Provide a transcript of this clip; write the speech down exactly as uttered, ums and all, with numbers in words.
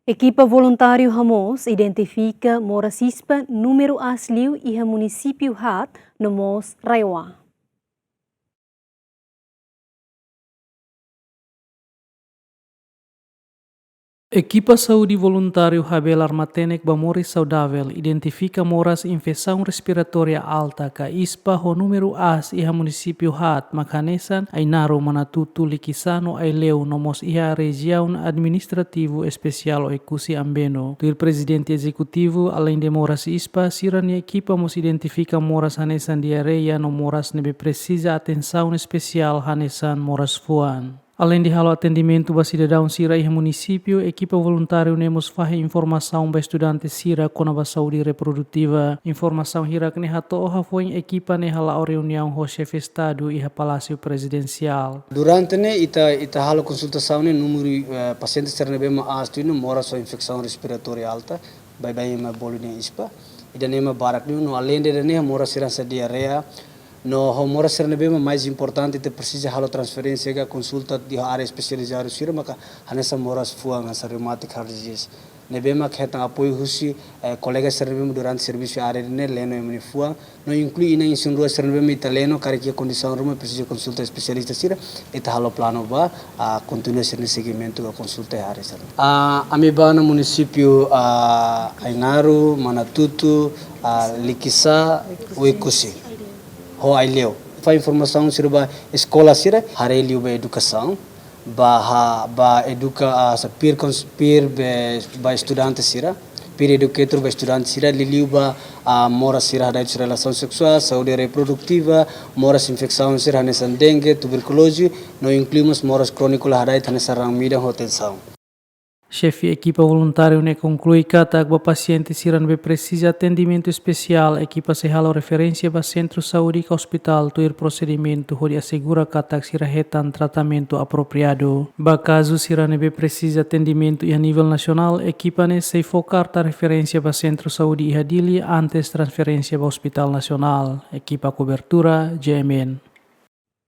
Ekipa voluntáriu hamoos identifika moras ispa númeru aas liu iha munisípiu haat no mós RAEOA. Ekipa saúde voluntáriu habelar matenek ba moris saudavel identifika moras infesaun respiratória alta ka ispa ho númeru aas iha munisípiu haat mak hanesan Ainaro, Manatuto, Likisá no Aileu no mós iha rejiaun administrativu espesiál Oekusi Ambeno. Tuir prezidente ezekutivu, aleinde moras ispa, sira-nia ekipa mós identifika moras hanesan diarreia no moras ne'ebé presiza atensaun espesiál hanesan moras fuan. Aleinde halo atendimentu ba sidadaun sira iha munisípiu, ekipa voluntáriu ne'e mós fahe informasaun ba estudante sira kona-ba saúde reprodutiva. Informasaun hirak-ne'e hato'o hafoin ekipa ne'e hala'o reuniaun ho Xefe Estadu iha Palásiu Prezidensiál. Durante ne'e ita, ita halo konsultasaun ne'e númeru, eh, pasiente sira ne'ebé mak aas tuir no moras ho infesaun respiratória alta, baibain ema bolu dehan ispa. Ida-ne'e mak barak liu no aleinde ida-ne'e moras sira hanesan diarreia, no ho moras sira ne'ebé mak mais importante ita presiza halo transferénsia ka konsulta iha área espesializadu sira maka hanesan moras fuan hanesan rheumatic heart disease. Ne'ebé mak hetan apoiu husi, eh, kolega sira ne'ebé mak durante servisu iha área ne'e leno ema nia fuan, no inklui inan isin-rua sira ne'ebé mak ita leno karik iha kondisaun ruma presiza konsulta espesialista sira, ita halo planu ba, ah, kontinua sira-nia segimentu ka konsulta iha área sira. Ah, ami bá ona munisípiu, ah, Ainaro, Manatuto, ah, Likisá, Oekusi ho Aileu. Fahe informasaun sira ba eskola sira, haree liu ba edukasaun, ba ha, ba eduka, ah, sa peer cons-, peer be, ba estudante sira, peer educator ba estudante sira, liuliu ba, ah, moras sira hadait relasaun seksuál, saúde reprodutiva, moras infesaun sira hanesan dengue, tuberkuloze, no inklui mós moras króniku la hadait hanesan raan-midang ho tensaun. Xefe ekipa voluntáriu ne'e konklui katak ba pasiente sira ne'ebé presiza atendimentu espesiál, ekipa sei halo referénsia ba sentru saúde ka ospitál tuir prosedimentu hodi asegura katak sira hetan tratamentu apropriadu. Ba kazu sira ne'ebé presiza atendimentu iha nivel nasionál, ekipa ne'e sei fó karta referénsia ba sentru saúde iha Dili antes transferénsia ba Ospitál Nasionál. Ekipa kobertura, J M N.